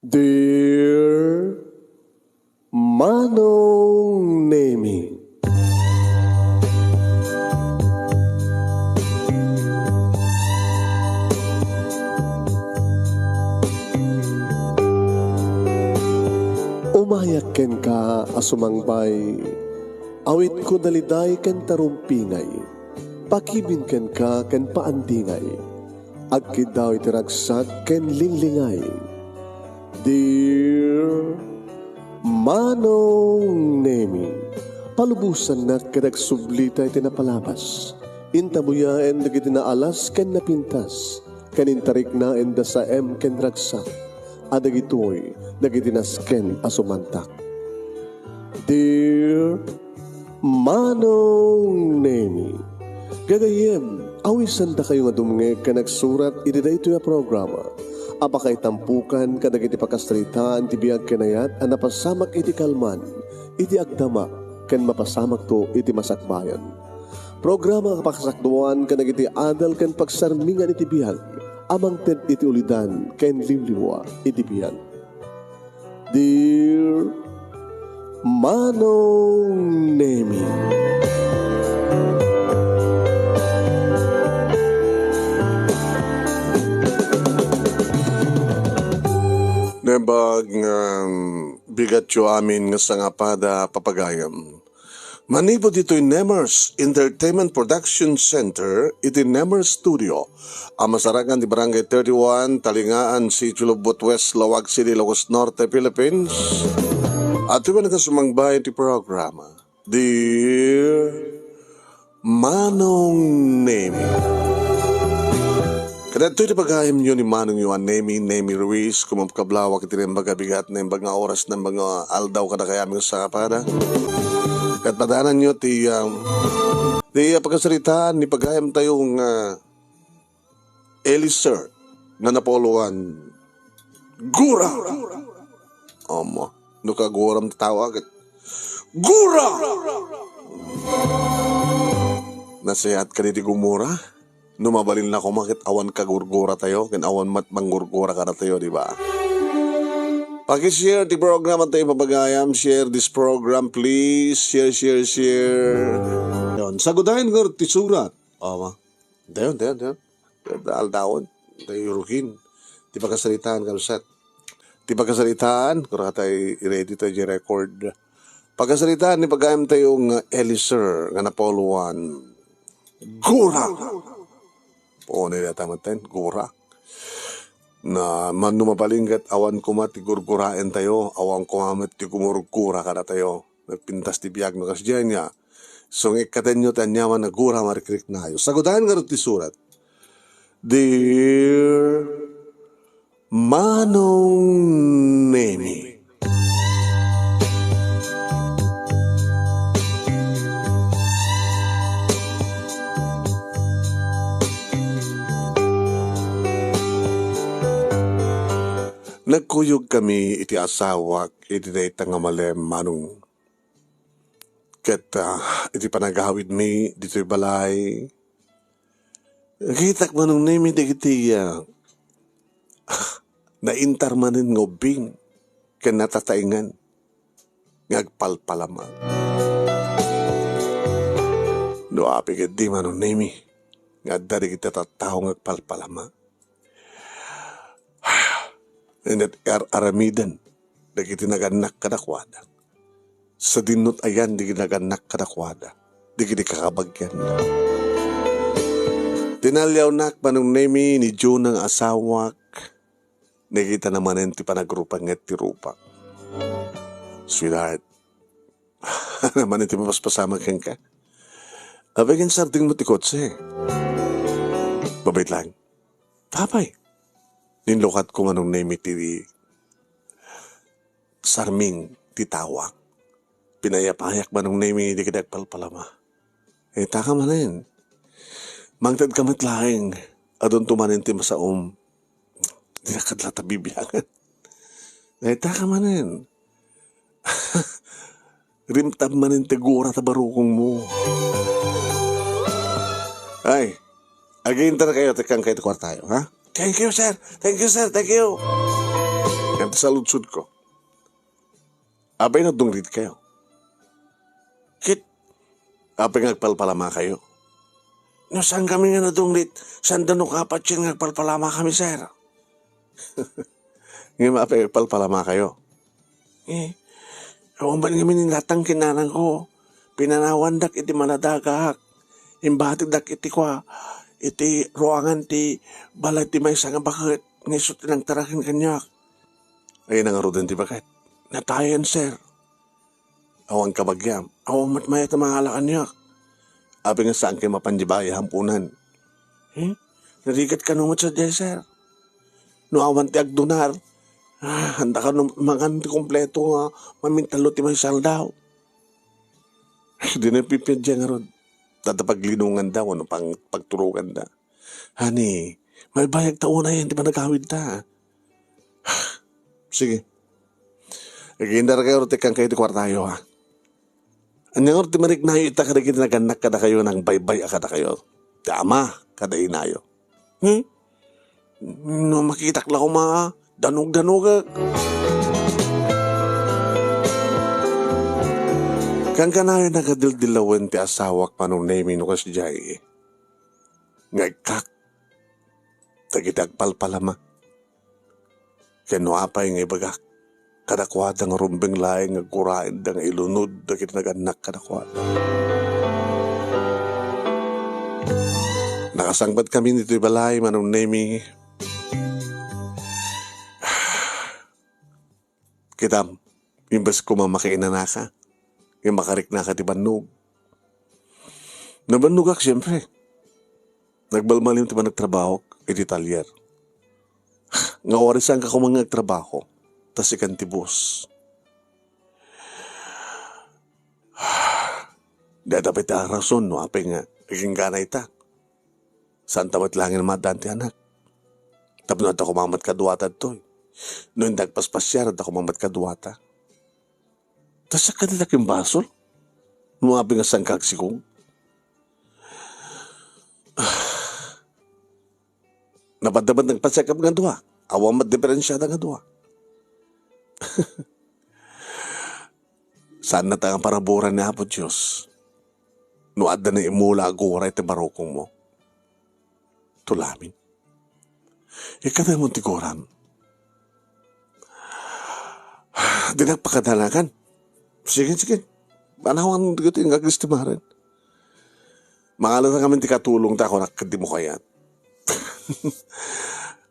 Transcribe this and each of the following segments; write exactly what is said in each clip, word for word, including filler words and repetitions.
Dear Manong Nemi. Umayak kenka a sumangbay, awitko daliday ken tarumpingay, pakibin kenka ken paandingay. Agkiddaw iti ragsak ken linglingay. Dear Manong Nemi, palubosannak ket agsublita iti napalabas. Intabuyaen dagiti naalas ken napintas, ken intariknaen da saem ken ragsak, a dagitoy dagiti nasken a sumantak. Dear Manong Nemi, gagayyem, awisandakayo nga dumngeg ken agsurat iti daytoy a programa a pakaitampukan kadagiti pakasaritaan ti biag ken ayat a napasamak iti kalman, iti agdama, ken mapasamakto iti masakbayan. Programa a pakasakduan kadagiti adal ken pagsarmingan iti biag a mangted iti ulidan ken liwliwa iti biag. Dear Manong Nemi. Naimbag nga bigatyo amin nga sangapada, papagayam. Manipud ditoy Nemers Entertainment Production Center iti Nemers Studio a masarakan ti Barangay thirty-one, Talingaan, Sitio Lubot West, Laoag City, Ilocos Norte, Philippines. Atubanka sumangbay iti programa, Dear Manong Nemi. Kadagitoy ti pagayamyo ni Manongyo a Nemi, Nemi Ruiz, kumapkablawak iti naimbag a bigat, naimbag nga oras, naimbag nga aldaw kadakayo amin nga sangapada. Ket padananyo ti, um, ti, uh, pakasaritaan ni pagayamtayo nga Elisir nga napauluan, Gura! Amo, no kaguram ti tao, agit, Gura! Nasayaat kadi ti gumura? No mabalin la koma ket awan kagurguratayo, ken awan met manggurgura kadatayo, di ba? Paki-share ti programa tayo, papagayam. Share this program, please. Share, share, share. Yon, sagudayen ngarud ti surat. Ama. Dayon, dayon, dayon. Aldawen. Tayo rukin. Ti pakasaritaan, kabsat. Ti pakasaritaan, kura tayo i-ready tayo di record. Pakasaritaan ni pagayam tayo nga Elisir nga napauluan. Gura! Puno data maten, gura. Na, mano mabalin ket awan koma ti gurguraentayo, awan koma met ti gumurgura kadatayo. Nagpintas ti biag no kasdiay nia. Sungikkatenyo ti aniaman a gura marikriknayo. Sagudayen ngarud ti surat. Dear Manong Nemi. Nagkuyogkami iti asawak iti dayta nga malem, Manong. Ket, ah, iti panagawidmi ditoy balay, nakitak, Manong Nemi, dagiti, ah, naintar manen nga ubbing ken natataengan nga agpalpalama. No apay ketdi, Manong Nemi, nga adda dagiti tattao nga agpalpalama. Innet ar-aramiden dagiti nagannak kadakuada. Sadinno ti ayan dagiti nagannak kadakuada, dagiti kakabagianna. Tinaliawnak, Manong Nemi, ni Jonah nga asawak, nakitana manen ti panagrupenget ti rupak. Sweetheart, manen ti mapaspasamak kenka. Apay ket sardengmo ti kotse? Mabait lang. Apay? Ninlukatko, Manong Nemi, ti sarming ti tawak. Pinayapayak, Manong Nemi, dagiti agpalpalama. Itaka manen. Mangtedka met laeng. Adunto manen ti masaom. Dinakad la ta bibiangan. Itaka manen. Rimtab manen ti gura ta barukongmo. Ay, agintar kayo, tikkan kayo ti kwartayo, ha? Thank you, sir. Thank you, sir. Thank you. Yan, saludsodko. Apay nga dungritkayo? Ket apay nga agpalpalamakayo? No saankami nga nadungrit, saan da no kapatien nga agpalpalamakami, sir? Ngem apay nga agpalpalamakayo? Eh, awan man ngamin inatang ken nanangko. Pinanawandak iti maladagak. Imbatikdak iti kua, iti ruangan ti balay ti maysa nga baket nga isu ti nangtaraken kaniak. Ay, nangaruden ti baket. Natayen, sir. Awan kabagiam. Awan met mayat a mangala kaniak. Apay nga saan kay mapan di bayahan punan? Eh? Narigat kano met sadiay, sir? No awan ti agdonar, ah, handa kano mangan ti kompleto nga mamintallo ti maysa aldaw. Di na pipiadya ngarud. Dada paglinonganda wenno pang-, pagturoganda. Honey, maibayag ta unay ti panagawidta. Sige. Agindar kayo, tikkan kayo ti kuartayo, ha? Ania ngarud ti mariknayo ita kadagiti nagannak kadakayo, nangbaybay a kadakayo? Ti ama kada inayo. Hmm? No makitak la koma, danug-danugek. Kankanayon a kadildilawen ti asawak, Manong Nemi, no kasdiay. Nga ikkak, dagiti agpalpalama. Ken no apay nga ibagak kadakuada nga rumbeng laeng nga agguraenda nga ilunod dagiti nagannak kadakuada. Nakasangpet kami ditoy balay, Manong Nemi. Kitam, imbes koma makainanaka, nga makariknaka ti bannog. Nabannogak, siempre. Nagbalmalim ti panagtrabahok iti talyer. Nga warisanka koma nga agtrabaho, ta sikan ti boss. Dayta pay ti rason no apay nga agingganay ta. Saan ta met laeng maaddaan ti anak. Tapno adda koma met kaduata ditoy. No inda agpaspasiar, adda koma met kaduata. Ta siak kadi ti akinbasol? No apay nga saanka agsigug? Napadda met nagpa-check up nga dua. Awan met diferensiada nga dua. Saanna ta nga paraburan ni Apo Dios no adda naimula a gura iti barukongmo. Tulamin. Ikadamon ti guram. Dinak pakadanagan. Sige, sige. Panawan dagiti nga aglistimaren. Mangalata ngamin ti katulong ta, kunak, ket dimo kayat.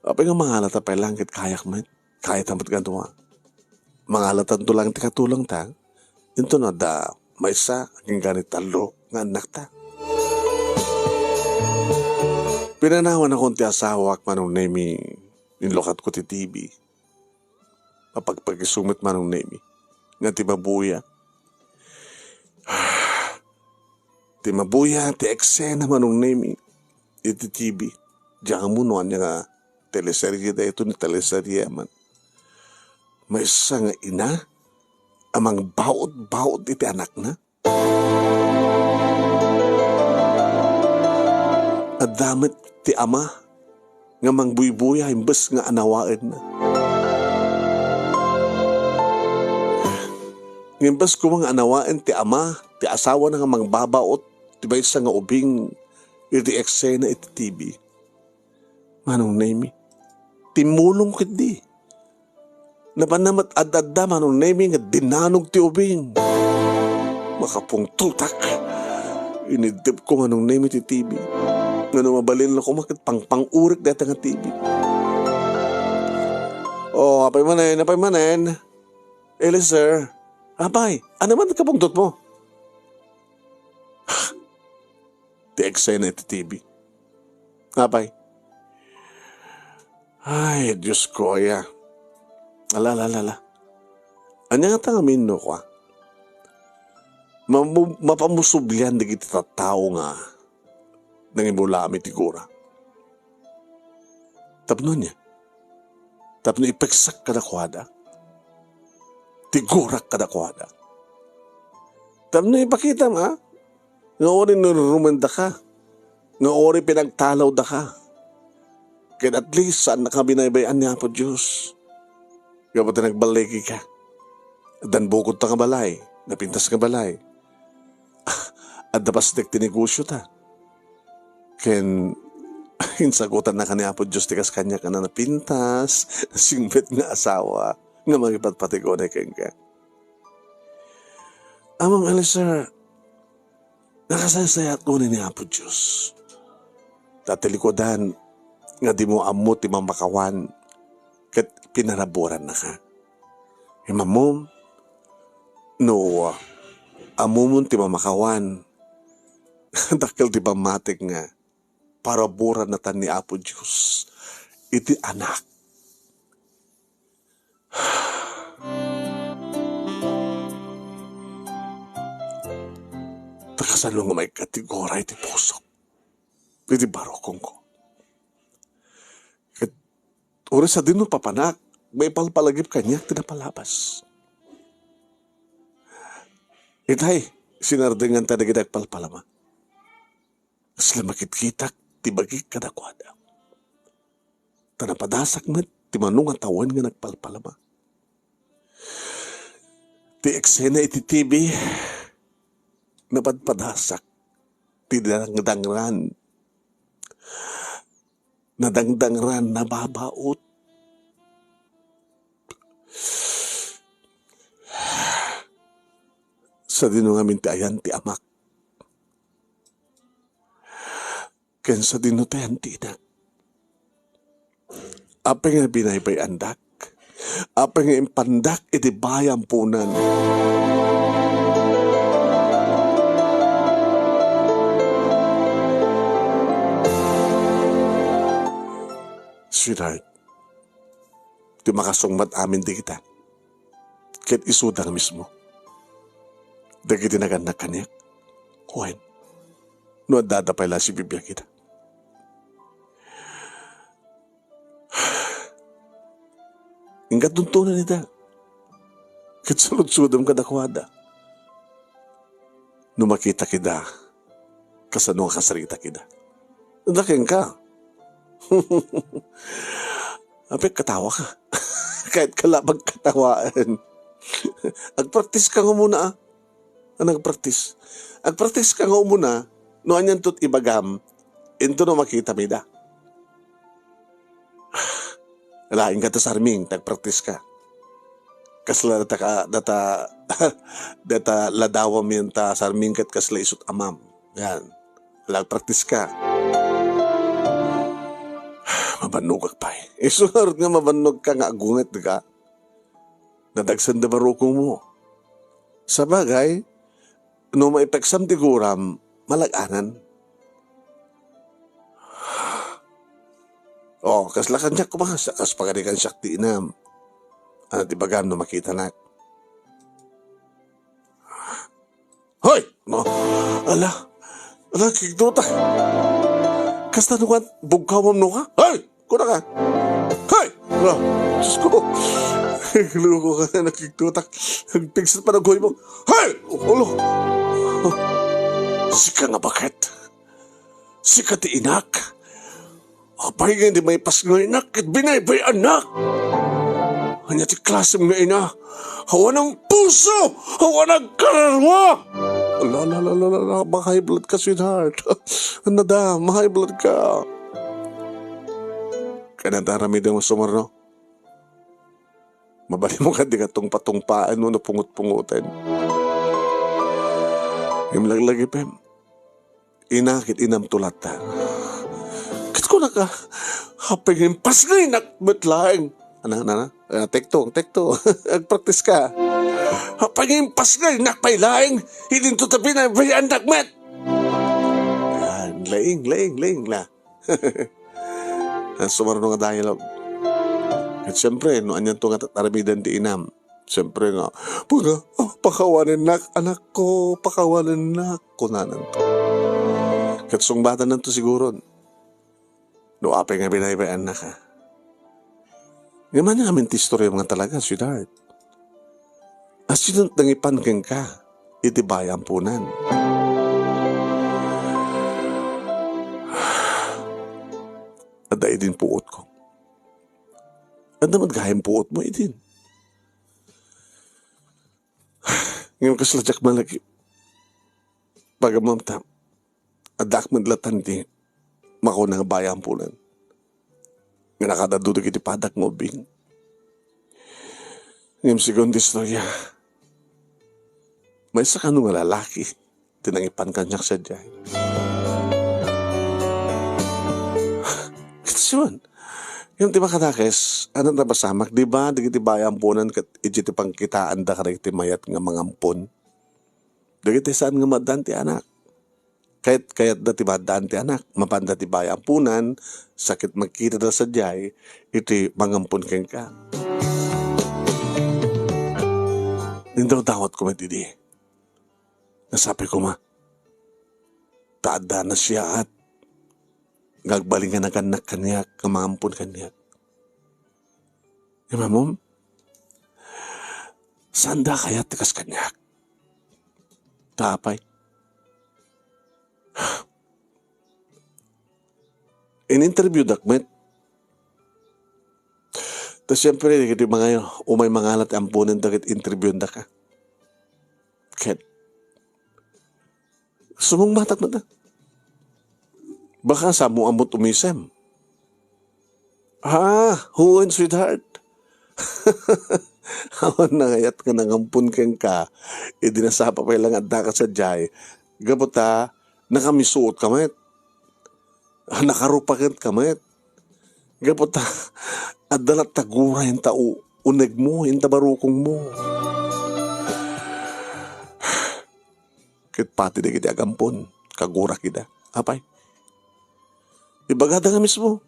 Apay nga mangalata pay laeng ket kayak met? Kayat met nga dua. Mangalatanto laeng ti katulong ta. Inton adda maysa agingga ni tallo nga annakta. Pinanawanakon ti asawak, Manong Nemi, inlukatko ti T V. Mapagpagiso met, Manong Nemi, nga ti mabuya. Ti mabuya ti eksena, Manong Nemi, iti T V. Diak ammo no ania nga teleserye daytoy, ni teleserye man. Maysa nga ina a mangbaut-baut iti anakna. Adda met ti ama nga mangbuybuya imbes nga anawaenna. Nga imbes koma nga anawaen ti ama ti asawana nga mangbabaut ti maysa nga ubing iti eksena iti T V. Manong Nemi, timmulong ketdi. Napanna met ad-adda, Manong Nemi, nga dinanog ti ubing. Makapungtotak. Iniddepko, Manong Nemi, ti T V. Ngano mabalin la koma ket pangpang-urik dayta nga T V. Oh, apay manen, apay manen? Eli, sir. Apay, ania man ti kapungtotmo? Ti eksena iti T V. Apay? Ay, Diosko, aya. Ala, ala, ala, ala. Ania ngata ngamin no kua? Mamu-, mapamusublian dagiti tattao nga nangimula mi ti gura. Tapno ania? Tapno ipeksak kadakuada. Ti gurak kadakuada. Tapno ipakitam, a, nga uray narurumendaka, nga uray pinagtalawdaka. Ket at least, saannaka binaybay-an ni Apo Dios. Gapu ta nagballigika. Addan bukodta nga balay, napintas nga balay. Adda pasnek ti negosiota. Ken insagutannaka ni Apo Dios ti kas kaniak a napintas, singpet nga asawa nga mangipatpatigunay kenka. Amam Eliezer, nakasaysayaat unay ni Apo Dios. Ta ti likudan nga dimo ammo ti mamakawan ket pinaraburannaka. Imammom, no ammomon ti mamakawan, dakkel ti pammatik nga paraburan natan ni Apo Dios iti anak. Ta kasano nga maikkatigura iti pusok iti barukongko. Ket uray sadino papanak, maipalpalagip kaniak ti napalabas. Itay, sinardenganta dagiti agpalpalama. Kasla makitkitak ti bagik kadakuada. Ta napadasak met ti mano nga tawen nga nagpalpalama. Ti eksena iti T V, napadpadasak ti dangdangran. Nadangdangran, nababaut. Sadino ngamin ti ayan ti amak? Ken sadino ti ayan ti inak? Apay nga binaybay-andak? Apay nga impandak iti bayampunan? Sweetheart, ti makasungbat amin dagita. Ket isuda nga mismo dagiti nagannak kaniak. Wen, no addada pay la sibibiag ida. Inka tuntunen ida. Ket saludsodem kadakuada. No makitak ida, kasano nga kasaritak ida? Daken ka. Apay, katawa ka. Kayat ka labang katawaan. Agpraktis ka nga umuna, ah. Ano, agpraktis? Agpraktis ka nga umuna, no anian tot ibagam, into no makita mi da. Laing ka ta sarming, tagpraktis ka. Kasla data ka, data, data ladawam yan ta sarming ket kasla isut amam. Yan. Ala, agpraktis ka. Mabannogak pay. Isu ngarud nga mabannog ka nga agunget ka. Nadagsen da barukongmo. Sabagay, no maipeksam ti guram, malag-anan. Oh, kasla kaniak koma, sa-, kas pagarikan siak ti inam. Ano ti bagam no makitanak? Hoy! No. Ala. Ala, kigduta. Kasta no kan, bugkawam no ka? Hoy! Kuna ka? Hoy! Ala, Diyos ko. Loko ka na, nakigdutak. Nagpigsit pa naghoy mo. Hoy! Ulo! Sika nga baket. Sika ti inak. Apay nga di maipasngaynak ket binaybay-annak? Ania ti klasem nga ina? Awan ang puso! Awan ang kararua! La, la, la, la, la, la, ma-high blood ka, sweetheart. Ano da, ma-high blood ka. Kanada, aramidem nga sumarno. Mabalin mo kadi nga tungpa-tungpaen wenno pungot-pungoten. Imlaglagipem. Ina ket inam to latta. Ket kunaka, apay nga impasngaynak met laeng. Ana, ana, ana. Ah, take two, take two. Agpraktis ka. Apay nga impasngaynak pay laeng. Idinto ta binaybay-annak met. Yan, laing, laing, laing la. Ang sumarno nga dialogue. Ket siyempre, no anian to nga tatarmiden ti inam. Siyempre nga, "Paka-, ah, pakawanennak, anak ko, pakawanennak," kunanan to. Ket sungbatannan to siguron. No apay nga binaybay-annak, ha? Nga man amin ti istorya nga talaga, sweetheart. Asino nangipan kenka iti bayampunan? Adda idin puotko. Adda met gayam puotmo idin. Ngem kasla diak malagip. Pagammom ta, addaak met latta ti makuna nga bayaampunan nga nakadadu dagiti padak nga ubbing. Ngem segun ti istorya, maysa kano nga lalaki ti nangipan kaniak sadiay. Ket siwen, ngem ti makadakes, ania ti napasamak, di ba, dagiti bayaampunan ket idiay ti pangkitaanda kadagiti mayat nga mangampon? Dagiti saan nga maaddaan ti anak. Kayat-kayatda ti maaddaan ti anak. Mapanda ti bayaampunan, sa ket magkitada sadiay iti mangampon kenka. Indawdawatko met idi. Nasapi koma. Ta adda nasiaat nga agbalin nga nagannak kaniak, nga mangampon kaniak. Imamom, saanda kayat ti kas kaniak. Ta apay? In-interviewdak met. Ta siyempre, dagiti mga umay mangala ti amponen dagiti interviewendaka. Ket, sumungbatak met. Baka samo ammot umisem. Ah, huwen, sweetheart. Awan nangayat nga nangampon kenka. Idi nasapa pay la nga addaka sadiay. Gapu ta, nakamisuot ka met. Ah, nakarupaket ka met. Gapu ta, adda latta gura inta u-, unegmo, inta barukongmo. Ket pati dagiti agampon, kagurak ida. Apay? Ibagada nga mismo.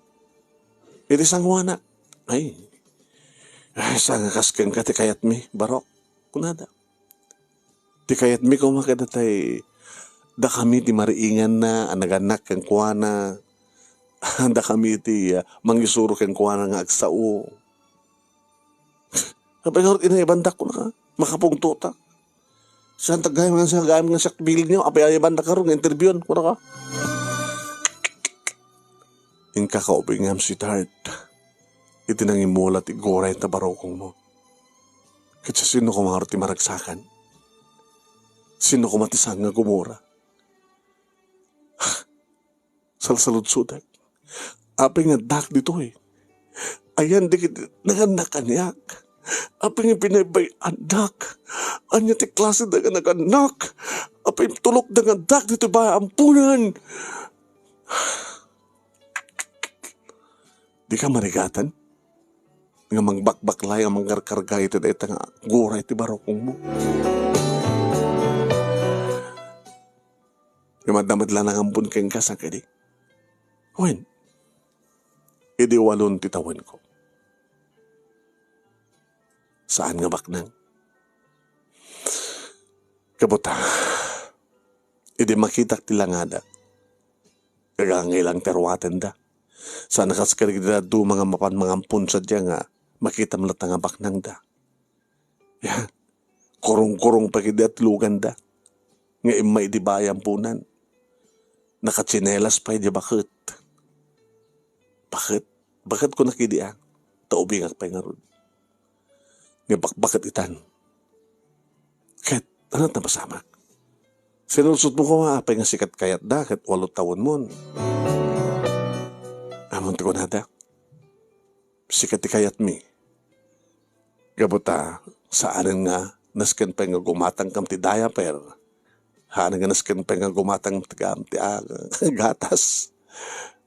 Iti sangoanak. Ay. Ay, saan nga kas kenka ti kayatmi, barok? Kunada. Ti kayatmi koma kadatayo, dakami ti mariinganna a nagannak kenkuana. Dakami ti, ah, mangisuro kenkuana nga agsao. Apay ngarud, inaibandak, kunaka, makapungtotak. Saan ta gayam nga, saan gayam nga siak bilinyo, apay, aibandak ngarud nga interviewan, kunaka. Inka kaubingam, sweetheart. Iti nangimula ti gura inta barukongmo. Ket sino koma ngarud ti maragsakan? Sino koma ti saan nga gumura? Salsaludsodek. Apay nga addak ditoy? Ayan dagiti nagannak kaniak? Apay nga binaybay-andak? Ania ti klase da nga nagannak? Apay tulokda nga addak ditoy bayaamponan? Dika marigatan nga mangbakbaklay a mangkarkarga iti dayta nga gura iti barukongmo. Nga madda met la nangampon kenka, saan kadi? Wen, idi walon ti tawenko. Saan nga baknang? Gapu ta, idi makitak ti langada, agangay lang ti aruatenda. Saan a kas kadagiti dadduma nga mapan mangampon sadiay nga makitam latta nga baknangda. Ya, kurong-kurong pay idi atluganda nga immay idi bayaamponan. Nakatsinelas pay idi baket. Baket? Baket kunak idi a, ta ubingak pay ngarud. Nga bakbaket itan. Ket, ania ti napasamak? Sinulsotmo koma apay nga sika ti kayatda ket walo tawenmon. Ammom ti kunada? Sika ti kayatmi. Gapu ta, saanen nga nasken pay nga gumatangkam ti diaper. Saanen nga nasken pay nga gumatangkam ti, ah, gatas.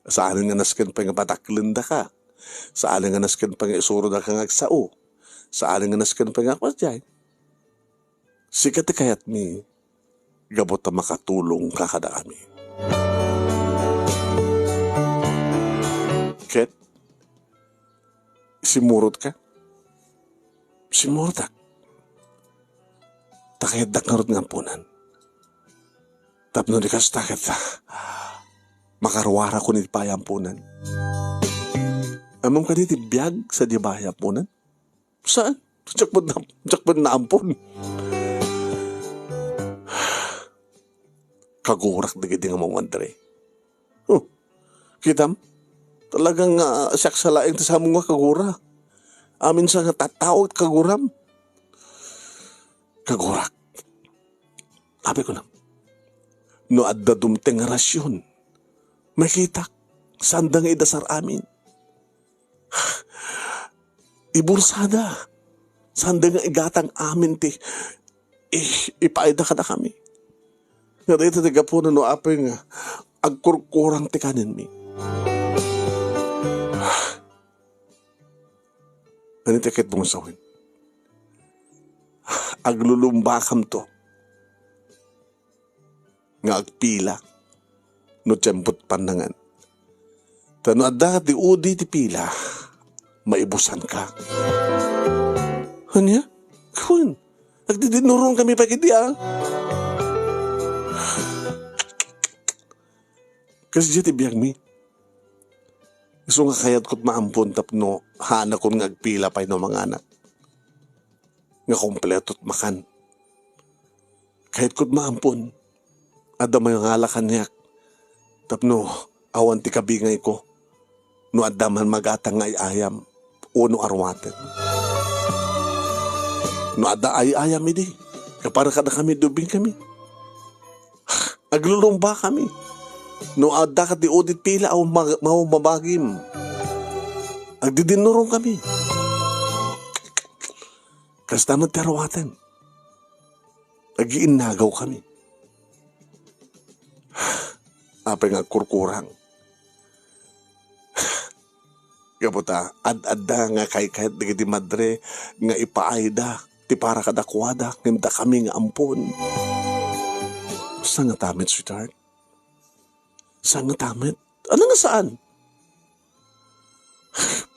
Saanen nga nasken pay nga padaklendaka. Saanen nga nasken pay nga isurodaka nga agsao. Saanen nga nasken pay nga, kua diay. Sika ti kayatmi, gapu ta makatulongka kadakami. Ket, simmurotka? Simmurotak. Ta kayatdak ngarud nga amponan. Tapno di kasta ket, ah, makaruarakon iti bayaamponan. Ammom kadi ti biag sadiay bayaamponan? Saan? Diak met na-, diak met naampon. Kagurak dagidi nga mamadre. Huh. Kitam? Talagang, ah, siak sa laeng ti samo nga kagura. Amin sa nga tattao ti kaguram. Kagurak. Apay, kunam, no adda dumteng nga rasion, makitak, sanda nga idasar amin. Ibursada, sanda nga igatang amin ti i-, ipaayda kadakami. Nga dayta ti gapuna no apay nga agkurkurang ti kanenmi. Ani ti ket mong sawen? Aglulumbakamto nga agpila no tiempot pannangan. Ta no adda ti udi ti pila, maibusanka. Ania? Kun, agdidinurong kami pa kidi, ah. Kasdiay ti biagmi. Isu nga kayatko ti maampon tapno haanakon nga agpila pay no manganak. Nga kompleto ti makan. Kayatko ti maampon. Adda mangala kaniak. Tapno awan ti kabingayko. No adda man magatang nga ay-ayam. Wenno aruaten. No adda ay-ayam idi. Kapara kadakami, dubing kami. Aglulumba kami. No adda ket ti udi ti pila a ma-, mao mabagim. Agdidinnurong kami. Kasta met ti aruaten. Agiinnagaw kami. Apay nga agkurkurang? Gapu ta, ad-adda nga kaykayat dagiti madre nga ipaayda ti para kadakuada, ngem dakami nga ampon. Saan nga ta met, sweetheart? Saan nga ta met? Ano nga saan?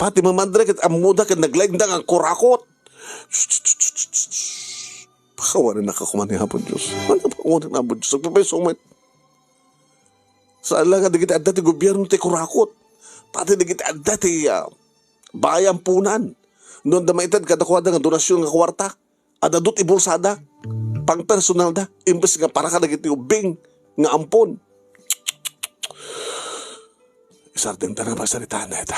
Pati mamadre ket ammoda ket naglaingda nga kurakot. Pakawanennaka koma ni Apo Dios. Ano pakawanen Apo Dios? Agpapaiso met. Saan la nga dagiti adda ti gobierno ti kurakot. Pati dagiti adda ti, ah, bayampunan. No adda maited kadakuada nga donasyon nga kuarta, adda dut ibursada, pangpersonalda, imbes nga para kadagiti ubbing nga ampon. Isardengta nga pagsaritaan dayta.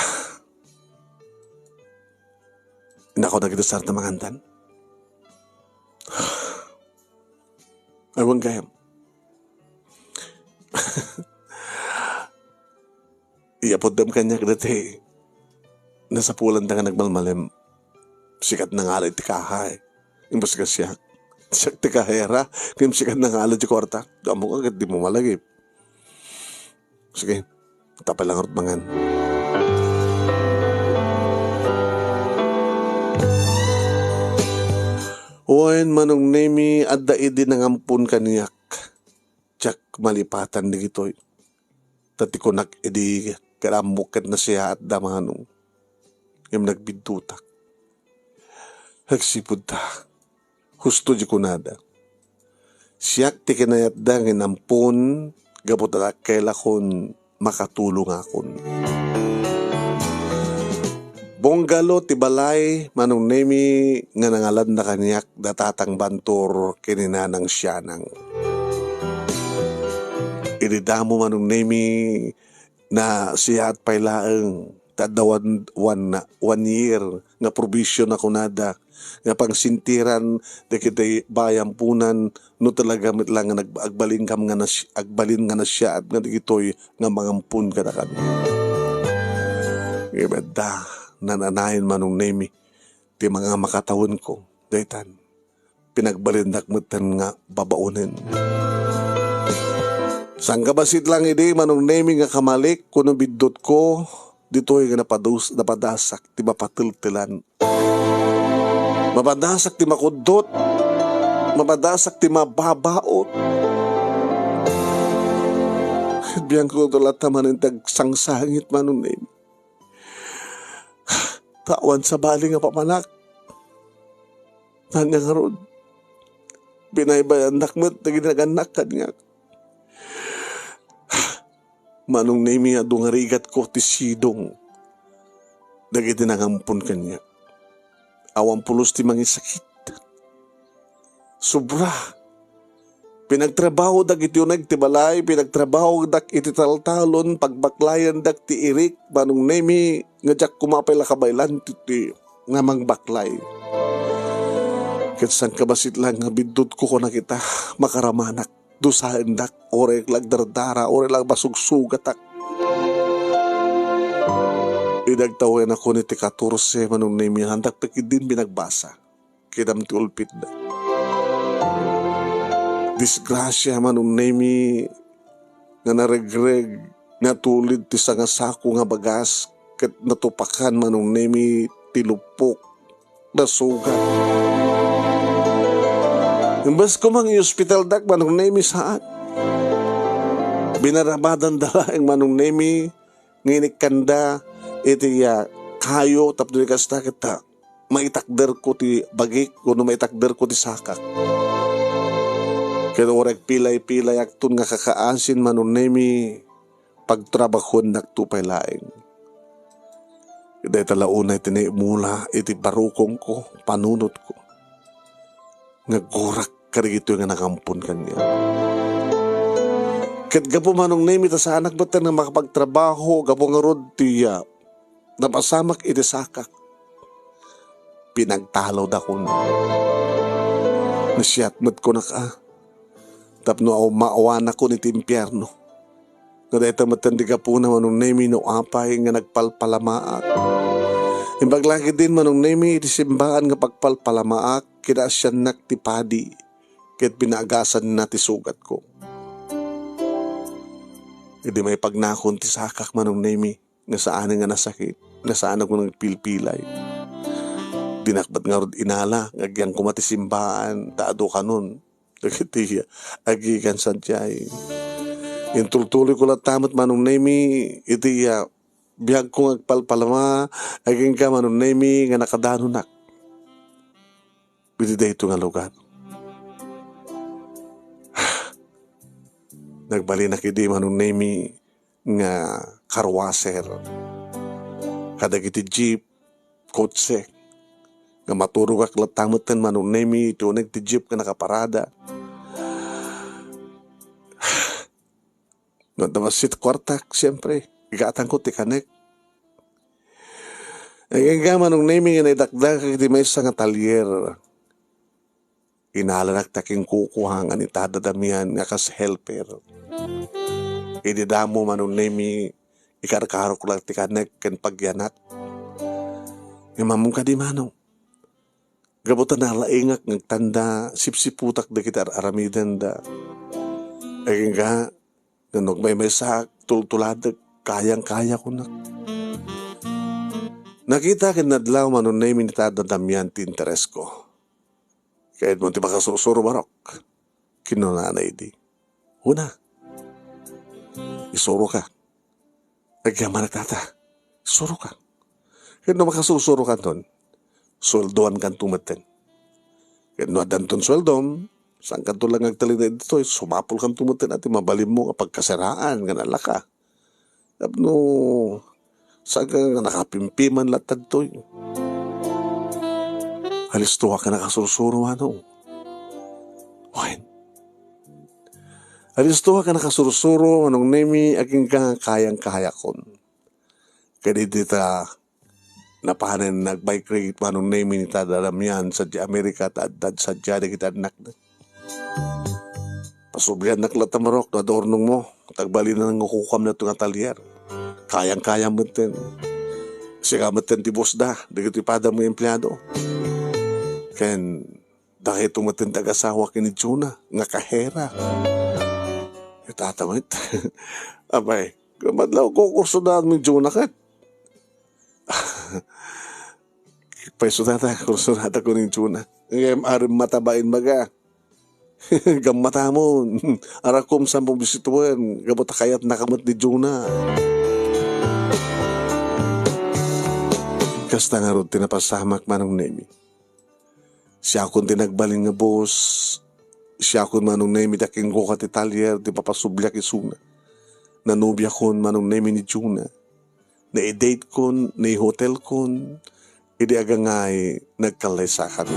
Inako dagiti sarta mangantan. Awan gayam. Iyapuddem kaniak dati nasapulanda nga nagmalmalem. Sikat nangala iti kahay. Imbes nga siak. Siak ti kahera. Ngem sikat nangala ti kuarta. Ammoka ket dimo malagip. Sige. Tapay la ngarud mangan. Wen, Manong Nemi, adda idi nangampon kaniak. Diak malipatan dagitoy. Ta ti kunak idi ket ammok ket nasiaatda, Manong. Ngem nagbiddutak. Agsipud ta, husto di kunada. Siak ti kinayatda nga inampon gapu ta dakkelakon makatulongakon. Bungalow ti balay, Manong Nemi, nga nangalanna kaniak da Tatang Bantor ken ni Nanang Sianang. Idi damo, Manong Nemi, nasiaat pay laeng ta adda one, one, one year nga probation a kunada nga pangsintiran dagiti bayampunan no talaga met la nga nag-, agbalinkam nga nas-, agbalin nga nasiaat nga dagitoy nga mangampon kadakami. Ngem adda nananayon, Manong Nemi, ti mga makatawenko daytan. Pinagbalindak metten nga babaonen. Sangkabassit lang idi, Manong Nemi, nga kamalik, kuno biddutko, ditoy nga napadus-, napadasak ti mapateltelan. Mapadasak ti makuddot. Mapadasak ti mababaot. Biangko to latta manen ti agsangsangit, Manong Nemi. Ta awan sabali nga papanak. Ania ngarud, binaybayandak met dagiti nagannak kaniak. Manong Nemi, adu nga rigatko ti sidong dagiti nangampon kaniak. Awan pulos ti mangisakit. Sobra. Pinagtrabahodak iti uneg ti balay, pinagtrabahodak iti taltalon, pagbaklayandak ti irik, Manong Nemi, nga diak koma pay la kabaelan ti, ti nga mangbaklay. Ket saan ka bassit laeng nga biddutko, kunak ita, makaramanak. Dusaendak, uray la agdardara, uray la masugsugatak. Idi agtawenakon iti katorse, Manong Nemi, haandak pay ketdin binagbasa. Kidam ti ulpitda. Disgrasia, Manong Nemi, nga naregreg, natulid ti sangasako nga bagas, ket natupakan, Manong Nemi, ti lupok. Nasugat. Imbes koma nga i-ospitaldak, Manong Nemi, saan. Binarabadanda laeng, Manong Nemi, nga inikkanda iti, ah, kayo tapno di kasta ket, ah, maitakderko ti bagik wenno maitakderko ti sakak. Ket uray agpilay-pilayakton nga kakaasin, Manong Nemi, pagtrabahuennakto pay laeng. Dayta la unay ti naimula iti barukongko, panunotko, nga aggurak kadagitoy nga nangampon kaniak. Ket gapu, Manong Nemi, ta saanak metten nga makapagtrabaho gapu ngarud ti, ah, napasamak iti sakak. Pinagtalawdakon. Nasiat met kunak a tapno aw-, maawanakon iti impierno. Nga dayta metten ti gapuna, Manong Nemi, no apay nga nagpalpalamaak. Imbag la ketdin, Manong Nemi, iti simbaan nga pagpalpalamaak, kinaasiannak ti padi, ket pinaagasanna ti sugatko. Idi maipagnakon ti sakak, Manong Nemi, nga saanen nga nasakit, nga saanen nga nagpilpilay. Dinak met ngarud inala nga agyan koma ti simbaan, ta adu kanon dagiti agikan sadiay. Intultuloyko latta met, Manong Nemi, iti, ah, biagko nga agpalpalama, agingga, Manong Nemi, nga nakadanonak iti daytoy nga lugar. Nagbalinak idi, Manong Nemi, nga karwaser kadagiti jeep, kotse, nga maturogak latta metten, Manong Nemi, iti uneg ti jeep nga nakaparada. No adda bassit kuartak, siempre, igatangko ti kanek. Agingga, Manong Nemi, nga naidakdakak iti maysa nga talyer. Inalanak ta kinkukua nga ni Tada Damian nga kas helper. Idi damo, Manong Nemi, ikarkarok la ti kanek ken pagyanak. Ngem ammom kadi, Manong, gapu ta nalaingak nga agtanda, sipsiputak dagiti ar-aramidenda. Agingga, no agmaymaysaak, tultuladek, kayang-kaya kunak. Nakita ken nadlaw, Manong Nemi, ni Tada Damian ti interesko. Kayatmo ti makasursuro, Barok? Kinunana idi. Una, isuroka. Agyamanak, Tata. Isuroka. Ket no makasursuro kanton, sueldoan kanto metten. Ket no addanton sueldom, saan kanto la nga agtalinaed ditoy, sumapul kanto metten a ti mabalinmo nga pagkasiraan nga nalaka. Tapno saan ka nga nakapimpiman latta ditoy. Alistoak a nakasursuro, Manong. Wen. Alistoak a nakasursuro, Manong Nemi, agingga kayang-kayakon. Ket idi ta napanen nag-migrate, Manong Nemi, ni Tada Damian sadiay Amerika, ta adda sadiay dagiti annakna. Pasubliannak latta, Barok, no adda urnongmo. Tagbalina nga kukuam daytoy nga talyer. Kayang-kayam metten. Sika metten ti boss da, dagiti padam nga empleado. Ken dagayto metten ti agasawak ni Jonah nga kahera. Itata met. Apay, kumadlaw kukursudaanmi Jonah ket. Payso, Tata, kursudatak ni Jonah. Ngem arim mataba imbaga. Gammatamon. Arakom saan mo bisituen, gapu ta kayatnaka met ni Jonah. Kasta ngarud ti napasamak, Manong Nemi. Siakon ti nagbalin nga boss. Siakon, Manong Nemi, ti kinkuka ti talyer ti papasubliak isuna. Nanobiakon, Manong Nemi, ni Jonah. Naidatekon, naihotelkon, idi agangay nagkallaysakan.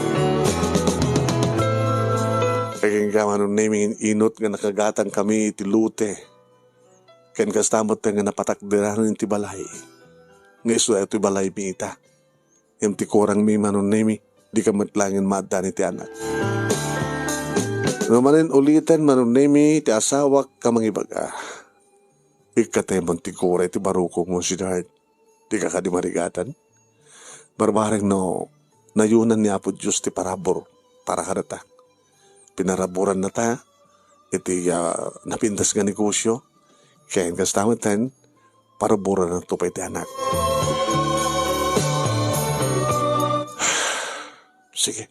Agingga, Manong Nemi, inot nga nakagatangkami iti lote. Ken kasta met nga napatakderanan iti balay. Nga isu daytoy balaymi ita. Ngem ti kurangmi, Manong Nemi, dika met laeng maaddaan iti anak. No manen uliten, Manong Nemi, ti asawak a mangibaga, ikkatem ti gura iti barukongmo, sweetheart. Dika kadi marigatan? Barbareng no nayonan ni Apo Dios ti parabur para kadata. Pinaraburannata iti, ah, napintas nga negosio, ken kasta metten, paraburannato pay ti anak. Sige.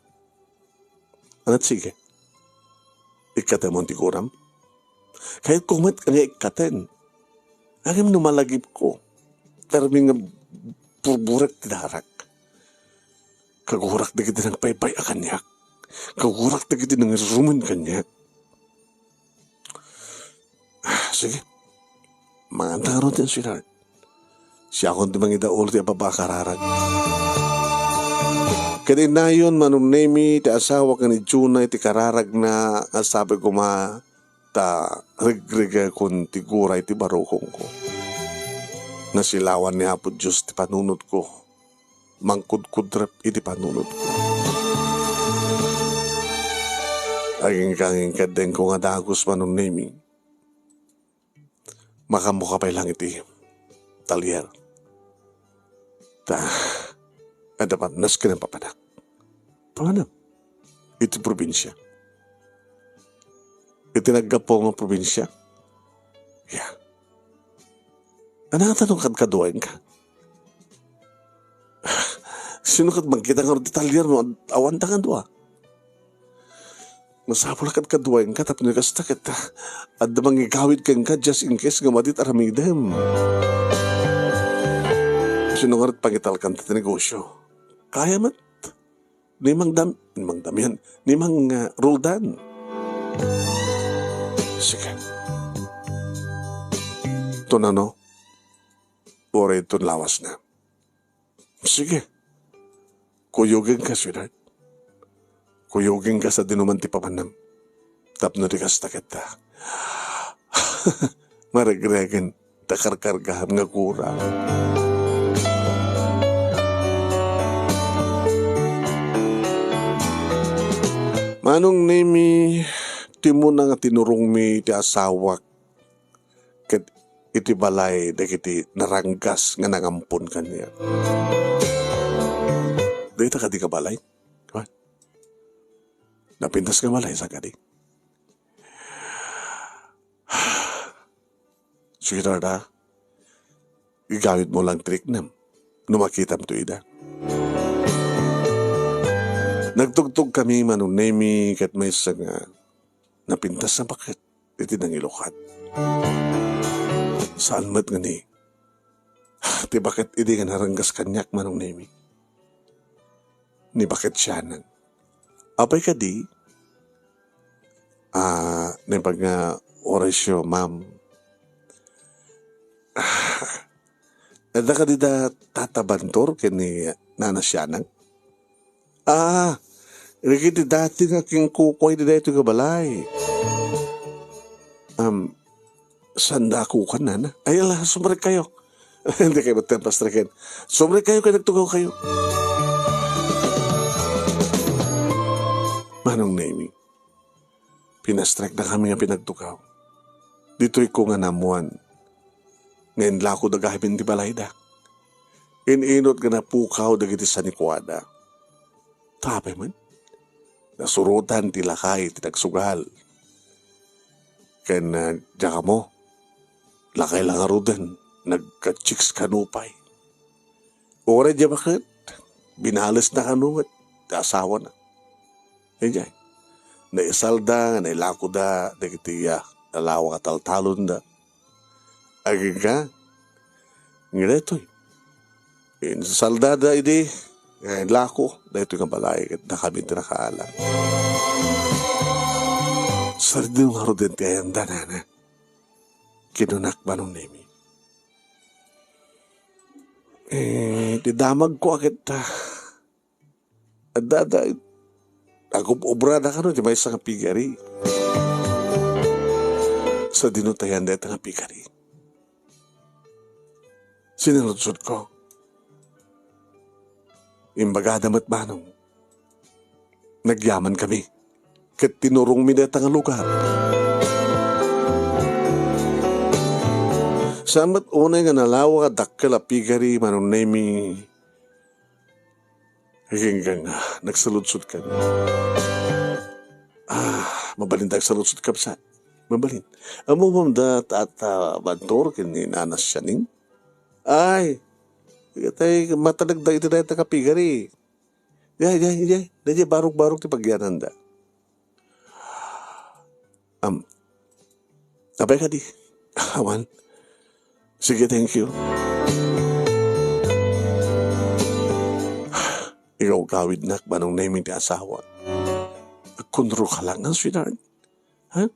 Anat sige. Ikkatem ti guram. Kayatko met nga ikkaten. Ngem no malagipko, permi nga burburek ti darak. Kagurak dagiti nagbaybay-a kaniak. Kagurak dagiti nangirumen kaniak. Ah, sige. Manganta ngarud ti sweetheart. Siakon ti mangidaul ti ababa a kararag. Ket innayon, Manong Nemi, ti asawak ken ni Juna iti kararagna nga sabi koma ta regregakon ti gura iti barukongko. Nasilawan ni Apo Dios ti panunotko. Mangkudkudrep iti panunotko. Agingga-ingga, inkaddengko nga dagus, Manong Nemi. Makaammoka pay laeng iti talyer. Ta, adda parmes ken papanak. Paano? Iti probinsia. Iti naggapu nga probinsia. Ya. Ania ngata no kadkaduaenka? Sino ket makita ngarud ti talyer no ad-, awanta kadua? Masapul a kadkaduaenka tapno kasta ket adda mangigawid kenka just in case nga madi ti aramidem. Sino ngarud pangitalkanta ti negosio? Kaya met. Ni Mang Dam-, ni Mang Damian, ni Mang, ah, Roldan. Sige. Tunano, uray ton lawasna. Sige. Kuyogenka, sweetheart. Kuyogenka sa dinuman ti papanam. Tapno di kasta ketta. Maregregen ta karkargam nga gura. Manong Nemi, timuna nga tinurongmi ti asawak ket iti balay dagiti naranggas nga nangampon kaniak. Dayta kadi nga balay? Napintas nga balay sa kadi. Sweetheart, ah, igawidmo lang ti riknam no makitamto ida. Nagtugtog kami, Manong Nemi, ket maysa nga napintas a baket iti nangilukat. Saan met nga ni, ti baket idi nga naranggas kaniak, Manong Nemi. Ni baket sianan. Apay kadi? Ah, naimbag nga orasyo, ma'am. Adda kadi da Tata Bantor ken ni Nana Sianang? Ah, dagiti dati nga kinkukuay daytoy nga balay. Um, Sanda a kukan, nana. Ay, ala, sumrekkayo. Hindi kayo magtempas reken. Sumrekkayo kay nagtugawkayo. Manong Nemi, pinastreknakami nga pinagtugaw. Ditoyko nga naammoan nga inlakoda gamin ti balayda. In-inot nga napukaw dagiti sanikuada. Tapay man, nasurotan ti lakay ti nagsugal. Ken, ah, diak ammo, lakay la ngaruden, nagka-chicks kano pay. Uray diay baket, binalesna kano met ti asawana. Idiay, naisalda nga nailakoda dagiti, ah, lalawa nga taltalonda. Agingga, nga daytoy. Insaldada idi nga inlako daytoy nga balay ket dakami ti nakaalam. Sardino ngaruden ti ayanda, nana. Kinunak, Manong Nemi. Eh, ti damagko a ket, ah, adda, adda, agub-ubrada kano ti maysa nga piggery. Sardino ti ayan dayta nga piggery? Sinaludsodko. Imbagada met, Manong, nagyamankami ket tinurongmi dayta nga lugar. Saan met unay nga nalawa a dakkel a pigari, Manong Nemy, aginggang, ah, nagsaludsod kami. Ah, mabalin ta agsaludsod, kabsat. Mabalin. Ammom da Tata Bantor ken ni Nana Sianing? Ay, tay matalagda iti dayta nga pigari. Diay, diay, diay. Diay, barog-barog ti pagyananda. Am, apay kadi? Awan. Sige, thank you. Igawgawidnak, Manong Nemy, ti asawa. Agkunro ka lang, ha, sweetheart? Ha?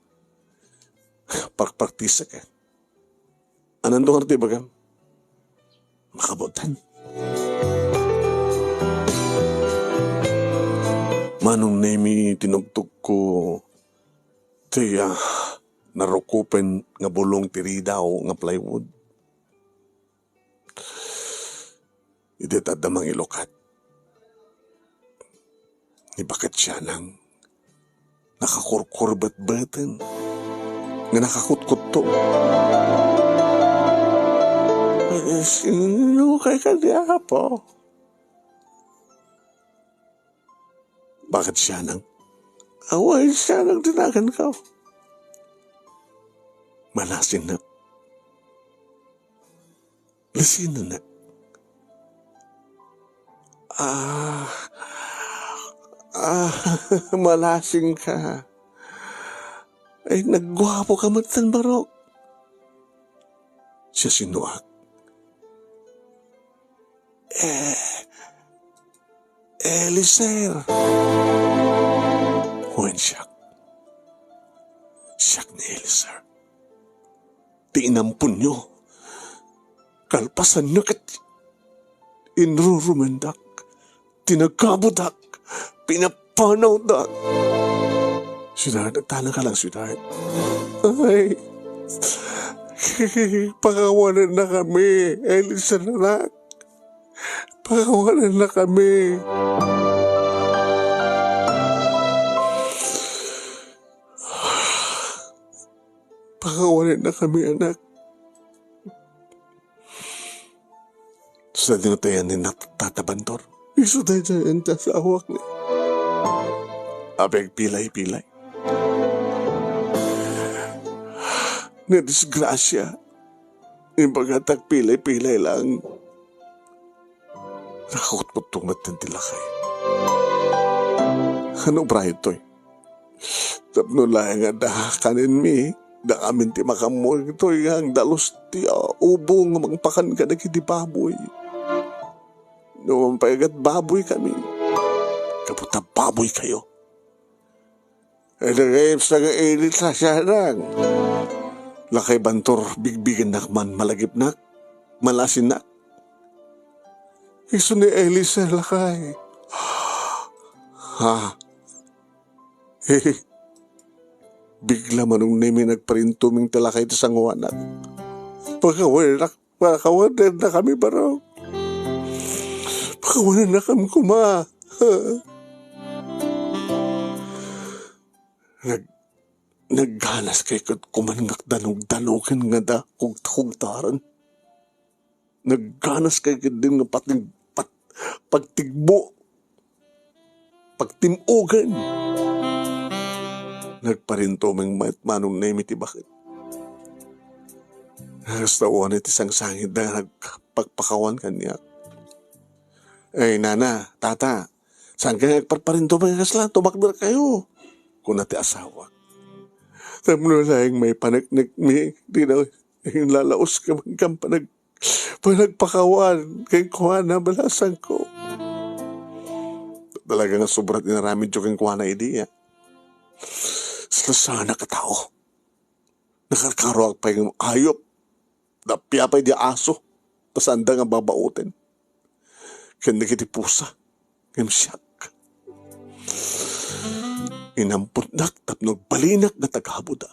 Parpartisa ka. Ananto nga ti ibagam? Makabutan. Manong Nemy, tinugtogko ti, ah, narukupen nga bulong ti ridaw nga plywood. Idi adda mangilukat, ni baket sianang nakakurkurbetbeten nga nakakutkutto. Eh, sino kay kadi, Apo? Baket sianang? Awan sianang ti naganko. Malasinnak. Nasinonak? Ah, ah, malasing ka. Ay, nagguapo ka met tan, barok. Siasinoak? Eh, Eliser. Wen, siak. Siak ni Eliser. Ti inamponyo. Kalpasanyo ket inrurumendak. Tinagabudak. Pinapanawdak. Sweetheart, agtalek ka lang, sweetheart. Ay. Pakawanennakami, Eliser, anak. Pakawanennakami. Pakawanennakami, anak. Sadino ti ayanna, Tata Bantor? Isu dayta ti asawak ni. Apay agpilay-pilay? Nadisgrasia. Imbagatak pilay-pilay lang. Nakakutkuttong met ti lakay. Ano, Brian, toy? Tapno laeng nga da kanenmi, da amin ti makammo ditoy nga agdalus ti, ah, ubong nga mangpakan kadagiti baboy. No mangpayagat baboy kami, kaputa baboy kayo. Ay, nagayipsa nga init sa siarang. Lakay Bantor, bigbigennak man, malagipnak, malasinnak. Isu ni Eliser, lakay. Ha? Bigla, Manong Nemy, nagparintumeng ti lakay ti sangoanak. Pakawanennak, pakawanennakami, barok. Pakawanennakami koma. Nag-, nagganaskay ket kuman nga agdanogdanogen nga da kugtakugtaren. Nagganaskay ketdin nga patig-, pat-, pagtigbo, pagtim-ogen. Nagparintumeng met, Manong Nemy, ti baket. Kasta unay ti sangsangitda nga nagpakpakawan kaniak. "Ay, nana, tata, saan kayo nagparparintumeng nga kasla? Tumakder kayo," kuna ti asawak. Tapno laeng maipaneknekmi, dina inlalaos ka man kan panag-, panagpakawan kenkuana, balasangko. Talaga nga sobra ti inaramidyo kenkuana idi, a. Salasanak a tao. Nakarkaroak pay nga ayop. Nappia pay di aso, ta saanda nga babaoten. Ken dagiti pusa, ngem siak. Inampotnak tapno agbalinak nga tagabuda.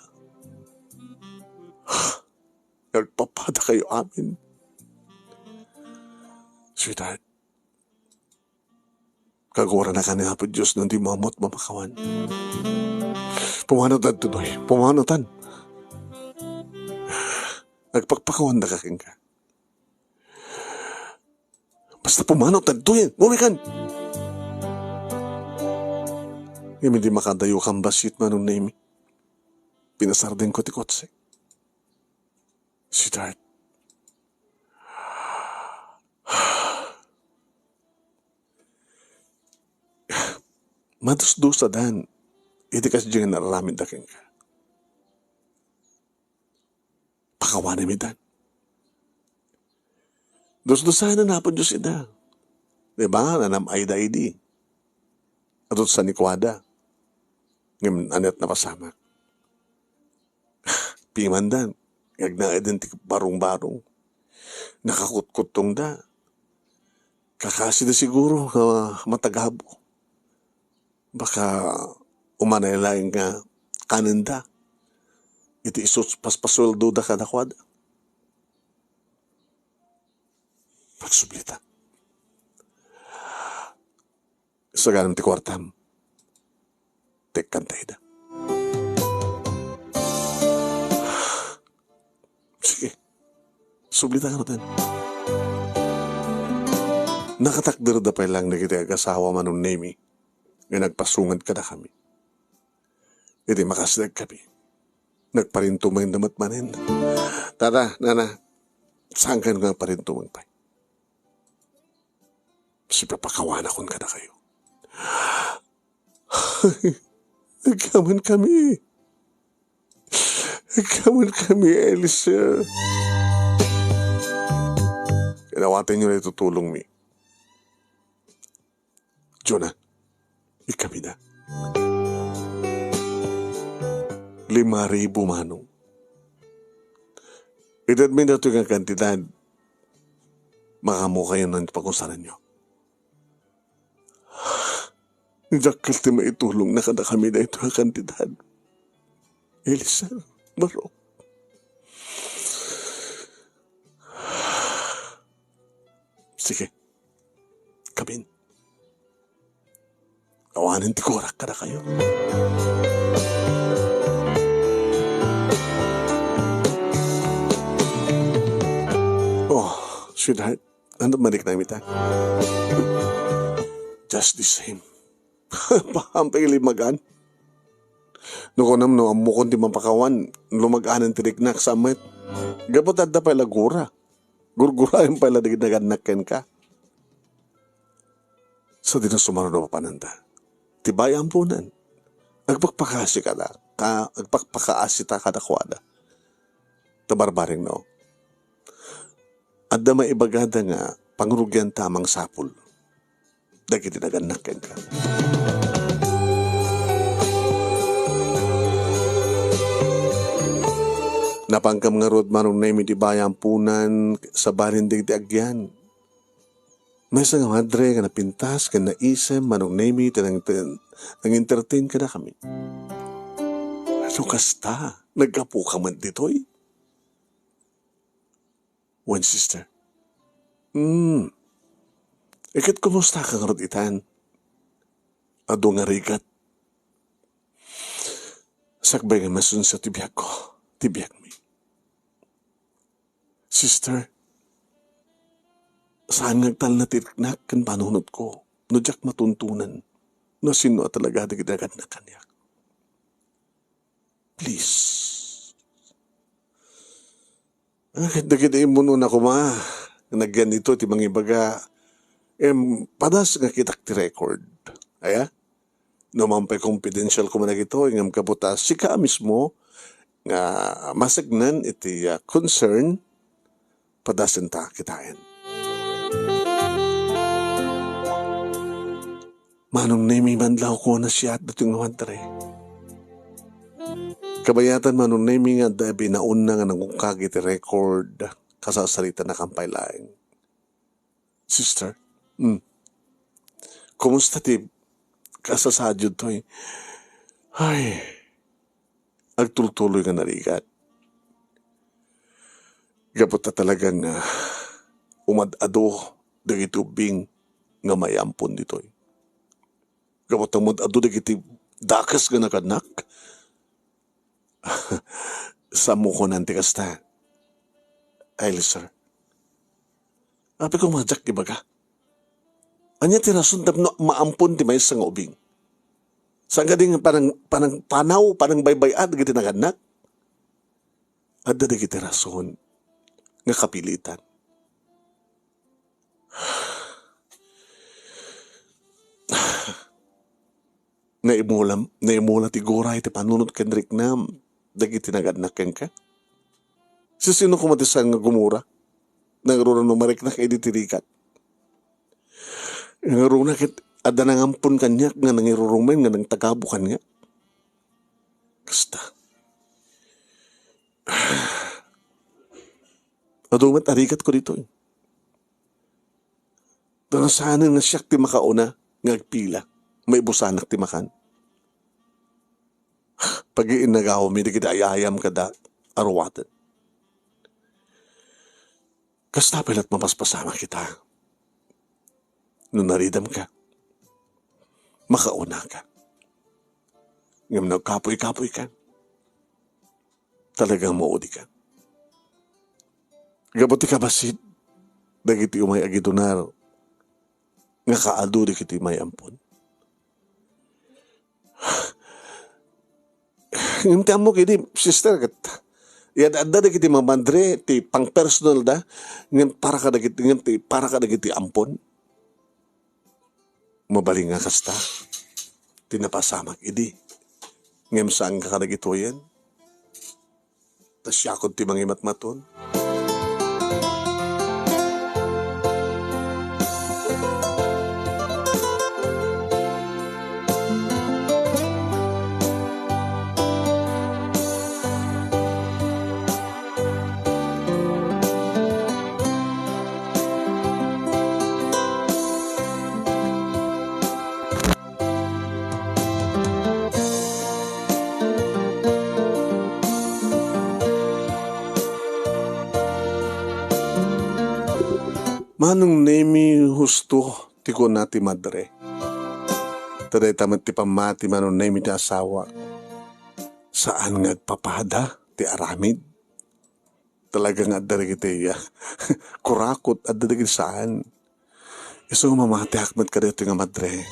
Nagpapada kayo amin. Sweetheart, Kaguranaka ni Apo Dios no dimo ammo't mapakawan. Pumanaw tadto, Doy. Pumanaw tan. Agpakpakawandaka kenka. Basta pumanaw tadto yan. Umikan! Ngem idi makadayo kan bassit, Manong Nemi, pinasardengko ti kotse. Sweetheart, madusdusadan iti kasdiay nga naaramidda kenka. Pakawanam ida. Dusdusaen ni Apo Dios ida. Di ba? Nanam-ayda idi. Adu ti sanikuada. Ngem ania't napasamak? Pimandan. Agnaeden ti barungbarung. Nakakutkuttongda. Kakasida siguro nga matagabo. Baka umanay laeng nga kanenda iti isu ti paspasueldoda kadakuada. Agsublita. Saganam ti kuartam. Tekkanta ida. Sige. Sublita ngaruden. Nakatakderda pay laeng dagiti agasawa, Manong Nemi, nga nagpasungad kadakami. Iti makasdegkami, nagparintumengda met manen. Tara, nana, saankayo nga agparintumeng pay? Sipapakawanakon kadakayo. Agkamenkami. Agkamenkami, Eliezer. Kinawatenyo na itutulongmi. Jonah, ikkamida. Lima ribu, manong. Itedmi datoy nga kantidad, makaammokayo no ania ti pagusaranyo. Dakkel ti maitulongna kadakami daytoy a kantidad. Eliezer, barok. Sige. Kamin. Awanen ti kurak kadakayo. Oh, sweetheart, ania maniknang ita? Just the same. Pahampay limagan. No kunam no ammokon ti mapakawan, lumag-anen ti riknak sa met. Gapu ta adda pay la gura. Gurguraem pay la dagiti nagannak kenka. Sadino sumaruno a papananda. Ti bay a ammonan. Agpakpakaasi kada, ka, agpakpakaasita kadakuada. Ta barbareng no. Adda maibagada nga pangrugianta a mangsapul dagiti nagannak kenka. Napankam ngarud, Manong Nemi, ti bay a ammonan, sabali dagiti agyan. Maysa nga madre nga napintas ken naisem, Manong Nemi, ti nang-, nang-entertain kadakami. No kasta, naggapuka met ditoy? Wen, sister. Hmm. Iket, kumustaka ngarud itan? Adu nga rigat. Sakbay nga masunset ti biagko, ti biagmi. Sister, saan nga agtalna ti riknak ken panunotko no diak matuntunan no sino a talaga dagiti nagannak kaniak. Please. Ah, ket dagiti immunona koma, nagyan ito ti mangibaga, em, padas nga kitak ti record. Aya? No man pay confidential koma dagitoy, ngem gapu ta sika mismo nga masegnan iti, ah, concern, padasenta kitaen. Manong Nemi, manlaw ko na siya ditoy nga madre. Kabayatan, Manong Nemi, nga adda binaonna nga nangungkag iti record, kasasarita na kampay laeng. Sister, mm. Kumusta ti kasasaadyo toy? Ay, agtultuloy nga narigat. Gapu ta talagan nga umad-ado dagiti ubbing nga maiampon ditoy. Gapu ta met adu dagiti dakes nga nagannak. Saanmo kunan ti kasta, Eliezer? Apay, koma diak ibaga. Ania ti rason tapno maampon ti maysa nga ubing? Saan kadi nga panang-, panang-, panaw, panangbaybay-at dagiti nagannak? Adda dagiti rason nga kapilitan. Naimula, naimula ti gura iti panunot ken riknam dagiti nagannak kenka. Sisino koma ti saan nga gumura? Nangruna no mariknak idi ti rigat. Nangruna ket adda nangampon kaniak nga nangirurumen nga nangtagabo kaniak. Kasta. Adu met a rigatko ditoy. Ta saanen nga siak ti makauna nga agpila, maibusanak ti makan. Pagiinnagawmi dagiti ay-ayam kada aruaten. Kasta pay la't mapaspasamak ita. No naridamka, makaunaka. Ngem no agkapuy-kapuyka, talagang maudika. Gapu ti kabassit dagiti umay agidunar nga kaadu dagiti umay ampon. Ngem ti ammok idi, sister, ket iyad-adda dagiti mamadre ti pangpersonal da, ngem para kadagiti, ngem ti para kadagiti ampon. Mabalin nga kasta ti napasamak idi. Ngem saanka kadagitoyen? Ta siakon ti mangimatmaton. Manong Nemi, husto ti kuna ti madre. Ta dayta met ti pammati, Manong Nemi, ti asawa. Saan nga agpapada ti aramid. Talaga nga adda dagiti, ah, kurakot, adda dagiti saan. Isu nga mamatiak met kadaytoy nga madre.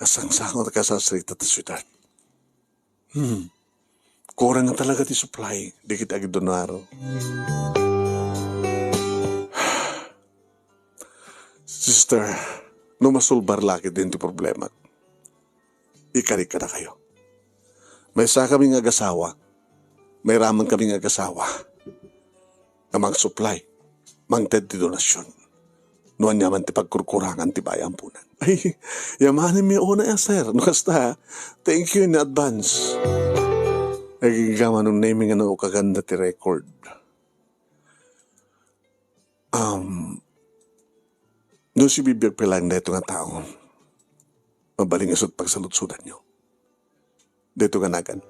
Asangsangot ka sa sirita ta siudad. Hmm. Kurang nga talaga ti supply, dagiti agidunar. Sister, no masolbar la ketdin ti problema, ikarik kadakayo. Maysakami nga agasawa, mairaman kami nga agasawa nga mangsuplay, mangted ti donasyon. No aniaman ti pagkurkurangan ti bayampunan. Ay, yamanenmi unay a, sir. No kasta, thank you in advance. Agingga, Manong Nemi, nga naukaganda ti record. Um, no sibibiag pay laeng daytoy nga tao, mabalin nga isu ti pagsaludsodanyo. Daytoy nga nagan,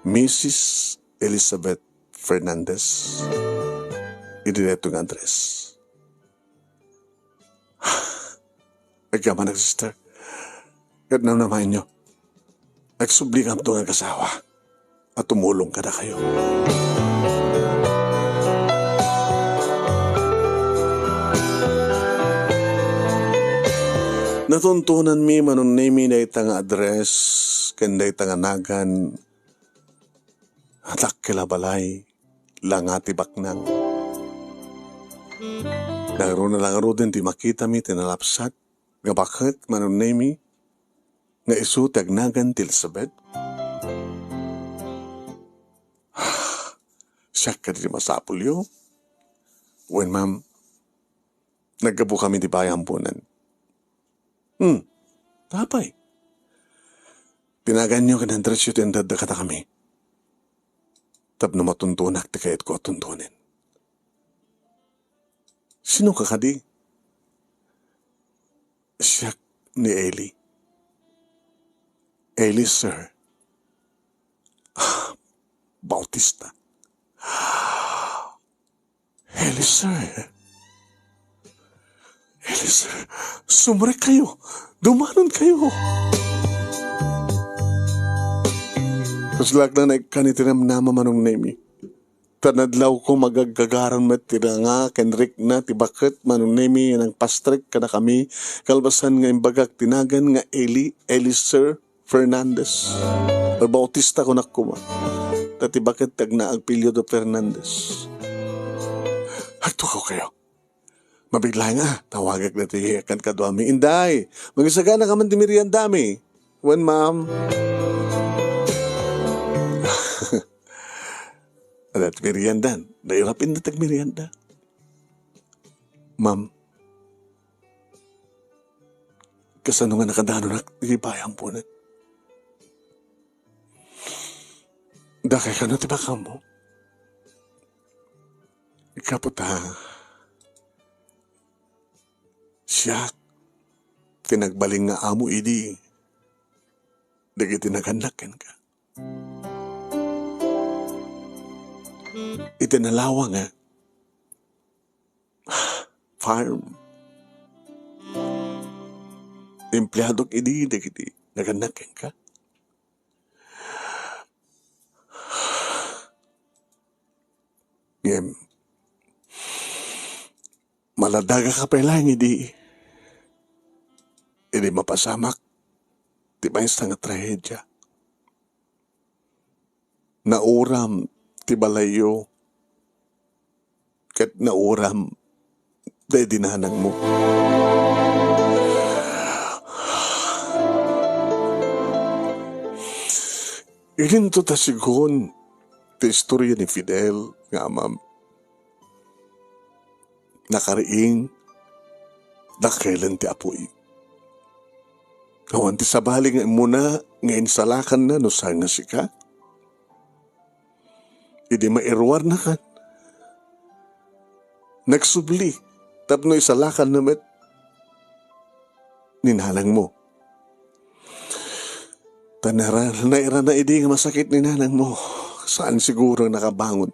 Missus Elizabeth Fernandez, idi daytoy nga address. Agyamanak, sister. Ket namnamaenyo, agsublikamto nga agasawa a tumulong kadakayo. Natuntonanmi, Manong Nemi, dayta nga address ken dayta nga nagan. Dakkel a balay, langa ti baknang. Nangruna la ngaruden ti makitami ti nalapsat nga baket, Manong Nemi, nga isu ti agnagan ti Elizabeth? Siak kadi ti masapulyo? Wen, ma'am, naggapokami ti bayampunan. Hmm, apay? Ti naganyo ken addressyo ti inted kadakami tapno matuntonak ti kayatko a tuntonen. Sinoka kadi? Siak ni Eli. Eli, sir. Bautista. Eli, sir. Please, sumrekkayo. Dumanonkayo. Kaslak na naikkan iti namnama, Manong Nemi. Ta nadlawko, magagagaran met ti ranga ken rikna ti baket, Manong Nemi, nangpastrek kadakami, kalpasan nga imbagak ti nagan nga Eli, Eliser Fernandez. Bautista kunak koma. Ta ti baket ti agna agpelyodo Fernandez. Agtukaw kayo. Mabigla nga, tawagak dati kaduami. Inday, magisagana ka man ti meriendami. Wen, ma'am. Adat meriendan. Nairapin na tagmerienda. Ma'am, kasano nga nakadanonak iti bayampo na? Dakay kano ti bakam mo? Kaputa, siak ti nagbalin nga amo idi dagiti nagannak kenka. Iti nalawa nga farm, empleadok idi dagiti nagannak kenka. Ngem, maladagak a pay laeng idi, idi mapasamak ti maysa nga trahedia. Nauram ti balayyo ket nauram daydi nanangmo. Idinto ta sigun ti istorya ni Fidel nga amam. Nakariing, dakelen ti apuy. Awan ti sabali nga immuna nga insalakanna no saan nga sika. Idi mairuarnakan, nagsubli tapno isalakanna met ni nanangmo. Ta nara-, nairana idi nga masakit ni nanangmo, saan siguro nakabangon.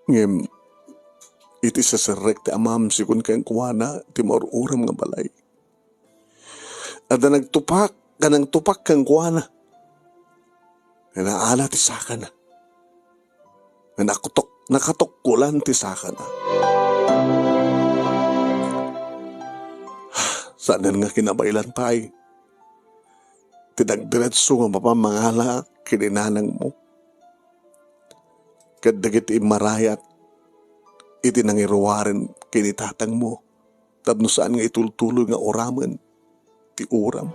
Ngem iti siserrek ti amam, sigun kenkuana ti maur-uram nga balay. Adda nagtupak, nga nangtupak kenkuana. Naala ti sakana. Nga nakutok-, nakatukkolan ti sakana. Saanen nga kinabaelan pay ti nagdiretso nga mapan mangala ken ni nanangmo ket dagiti immarayat iti nangiruaren ken ni tatangmo tapno saan nga itultuloy nga uramen ti uram.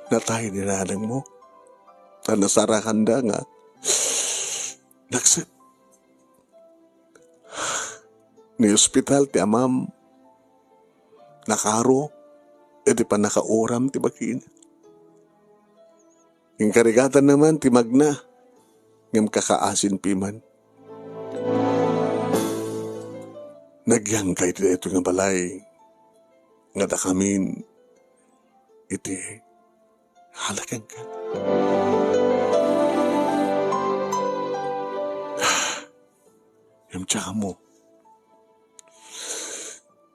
Natay ni nanangmo. Ta nasarakanda nga nagsek-, ni ospital ti amam, nakaro iti pannakauram ti bagina. Inkarigatanna man ti magna, ngem kakaasin piman. Nagyangkay ti daytoy nga balay nga dakamin iti halakenka. Ngem ti amo,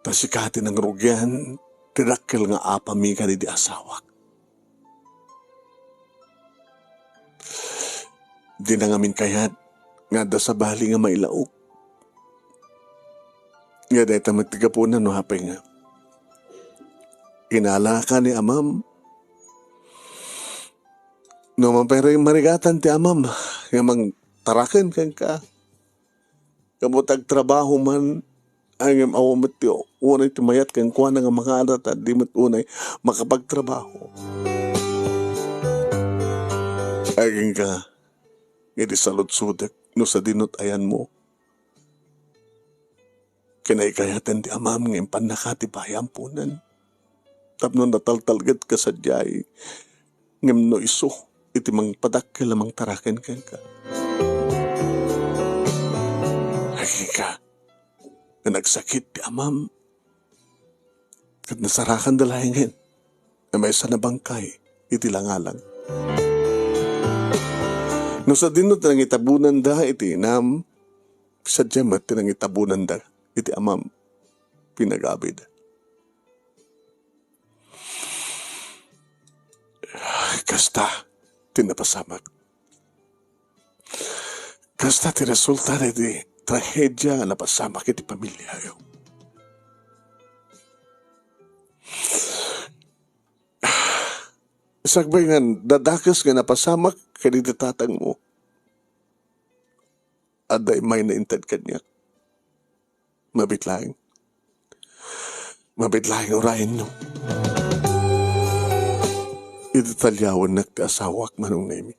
ta sika ti nangrugian ti dakkel nga apami kadagiti asawak. Di nangamin kayat nga adda sabali nga mailaok. Nga dayta met ti gapuna no apay nga inalaka ni amam. No mapay marigatan ti amam nga mangtaraken kenka. Gapu ta agtrabaho man, ay, ngem awan met ti unay ti mayat kenkuana nga mangala ta di met unay makapagtrabaho. Agingga, idi saludsodek no sadino't ayanmo. Kinaikayaten ti amam nga impannaka ti bayamponan. Tapno nataltalgetka sadiay, ngem no isu iti mangpadakkel a mangtaraken kenka. Agingga, nga nagsakit ti amam, ket nasarakanda laengen nga maysa a bangkay iti langalang. No sadino ti nangitabonanda iti inam, sadiay met ti nangitabonanda iti Amam pinagabid. Kasta ti napasamak. Kasta ti resulta daydi trahedia nga napasamak iti pamiliayo. Sakbay nga dadakes nga napasamak kadagiti tatangmo, adda immay nga inted kaniak. Mabiit laeng. Mabiit laeng, urayenyo. Idi taliawennak ti asawak, Manong Nemi,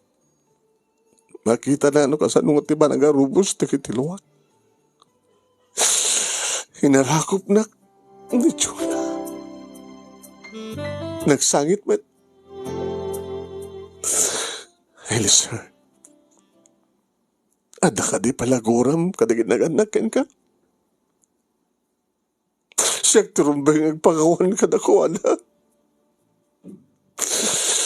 makitana no kasano nga ti panagarubos dagiti luak. Inarakopnak ni Jonah. Nagsangit met. Eliezer, adda kadi palaguram kadagiti nagannak kenka? Siak ti rumbeng nga agpakawan kadakuada.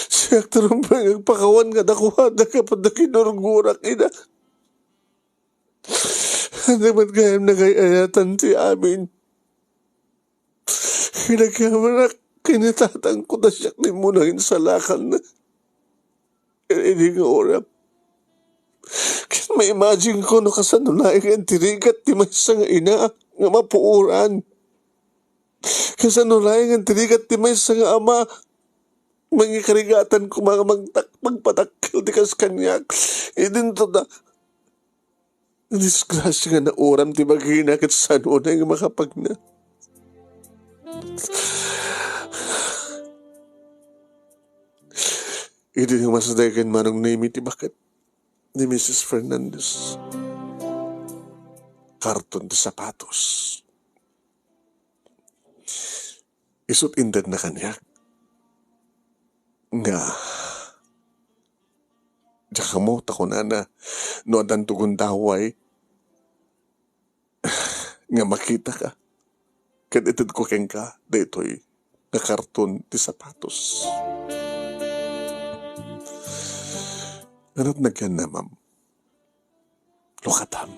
Siak ti rumbeng nga agpakawan kadakuada, kapag nakinurgurak ida. Ania met gayam nagay-ayatan ti amin? Inagyamanak ken ni tatangko ta siak ni Muna nga insalakan idi nga oras. Ket ma-imagine ko no kasano laeng nga intirigat ti maysa nga ina nga mapuoran. Kasano laeng nga intirigat ti maysa nga ama, mangikarigatan koma nga magtak-, magpadakkel ti kas kaniak. Idinto ta, disgrasya nga nauram ti bagina ket sanona nga makapagna. Idi namasday ken Manong Nemi ti baket ni Misis Fernandez, karton ti sapatos. Isut' intedna kaniak nga, diak ammo ta kunana no addanto gundaway nga makitaka ket itedko kenka daytoy nga karton ti sapatos. Ngarud, nagyannamam. Lukatam.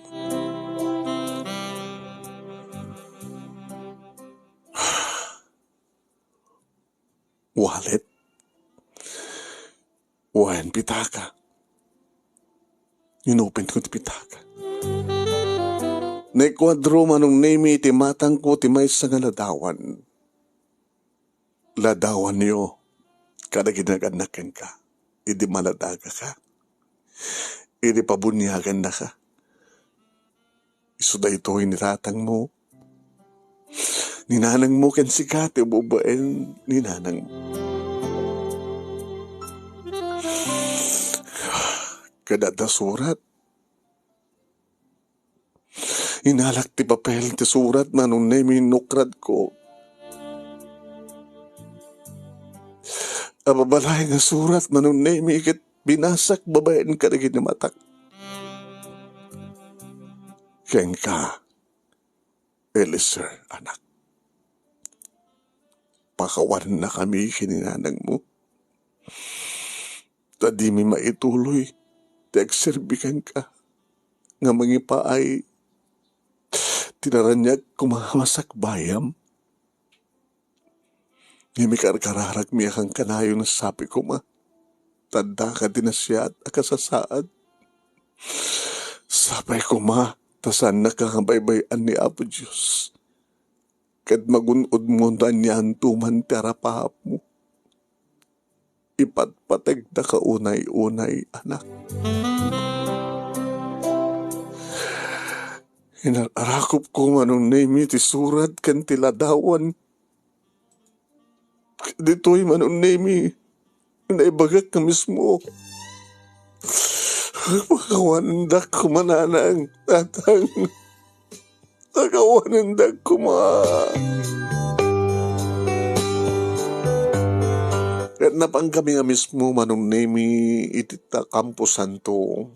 Wallet. Wen pitaka. Inopen ko ti pitaka. Naikuadro, Manong Nemi, iti matangko ti maysa nga ladawan. Ladawanyo kadagiti nagannak kenka idi maladagaka, idi pabuniagannaka. Isu daytoy ni tatangmo, ni nanangmo ken sika ti ubabaen ni nanangmo. Ket adda surat. Inalak ti papel ti surat, Manong Nemi, inukradko. Ababalaeng a surat, Manong Nemi, ket binasak babaen kadagiti matak. Kenka, Eliezer, anak. Pakawannakami ken ni nanangmo. Ta dimi maituloy ti agserbi kenka nga mangipaay ti naraniag koma a masakbayam. Ngem ikarkararakmi a kankanayon a sapay koma ta addaka ti nasayaat a kasasaad. Sapay koma ta saannaka nga baybay-an ni Apo Dios ket magun-odmo no anianto man ti arapaapmo. Ipatpateg daka unay-unay, anak. Inarakopko, Manong Nemi, ti surat ken ti ladawan. Ditoy, Manong Nemi, naibagak nga mismo. Pakawanendak koma, nanang, tatang. Pakawanendak koma. Ket napangkami nga mismo, Manong Nemi, iti ta-, Campo Santo.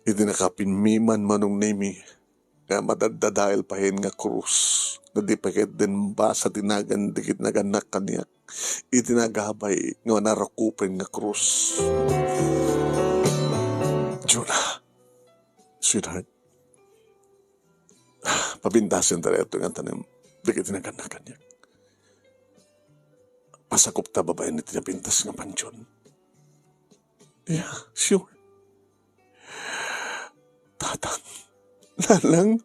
Iti nakapimmiman, Manong Nemi, nga madaddadael payen nga krus, nga di pay ket din basa ti nagan dagiti nagannak kaniak iti nagabay nga narakupen nga krus. Sweetheart, papintasen ta daytoy nga tanem dagiti nagannakanyak. Pasakupta babaen iti napintas nga pansyon. Yeah, sure. Tatang, nanang,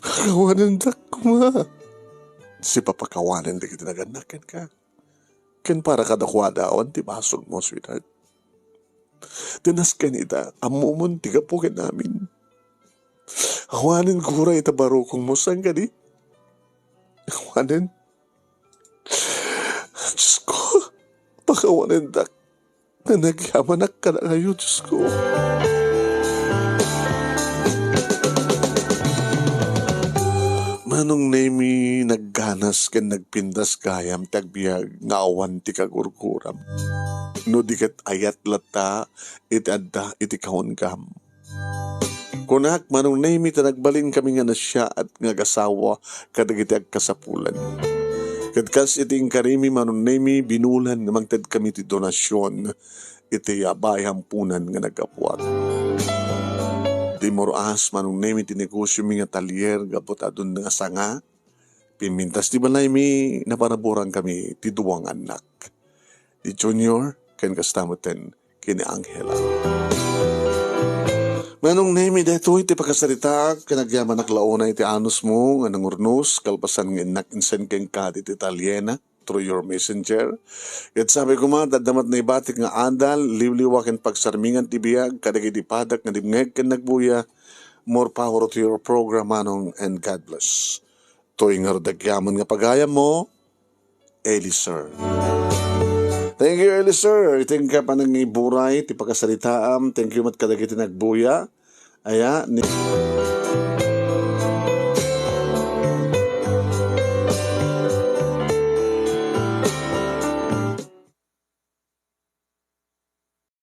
pakawanendak koma. Sipapakawanen dagiti nagannak kenka. Ken para kadakuada, awan ti basolmo, sweetheart. Ti nasken ita, ammomon ti gapu ken amin. Awanen gura ita barukongmo, saan kadi? Awanen. Diyos ko, pakawanendak. Nga nagyamanak kadakayo, Diyos ko. Manong Nemi, nagganas ken nagpintas gayam ti agbiag nga awan ti kagurguram. No di ket ayat latta iti adda iti kaungam. Kunak, Manong Nemi, ta nagbalinkami nga nasiaat nga agasawa kadagiti agkasapulan. Ket kas iti inkarimi, Manong Nemi, binulan nga mangtedkami ti donasion iti, ah, bayampunan nga naggapuak. Di muraas, Manong Nemi, ti negosiomi nga talyer gapu ta adun nga sanga. Pimmintas ti balaymi, napanaburan kami ti dua nga annak, ni Junior ken kasta metten ken ni Angela. Manong Nemi, daytoy ti pakasaritaak ken agyamanak la unay iti anusmo nga nangurnos, kalpasan nga innak insend kenka ditoy Italiana through your messenger. Ket sabi koma, adda met naibatik nga adal, liwliwa ken pagsarmingan ti biag kadagiti padak nga dimngeg ken nagbuya. More power to your program, Manong, and God bless. Toy ngarud agyaman nga pagayammo, Eli Sir. Thank you, Eli Sir. Thank you panangiburay ti pakasaritaam. Thank you met kadagiti nagbuya. Aya, ni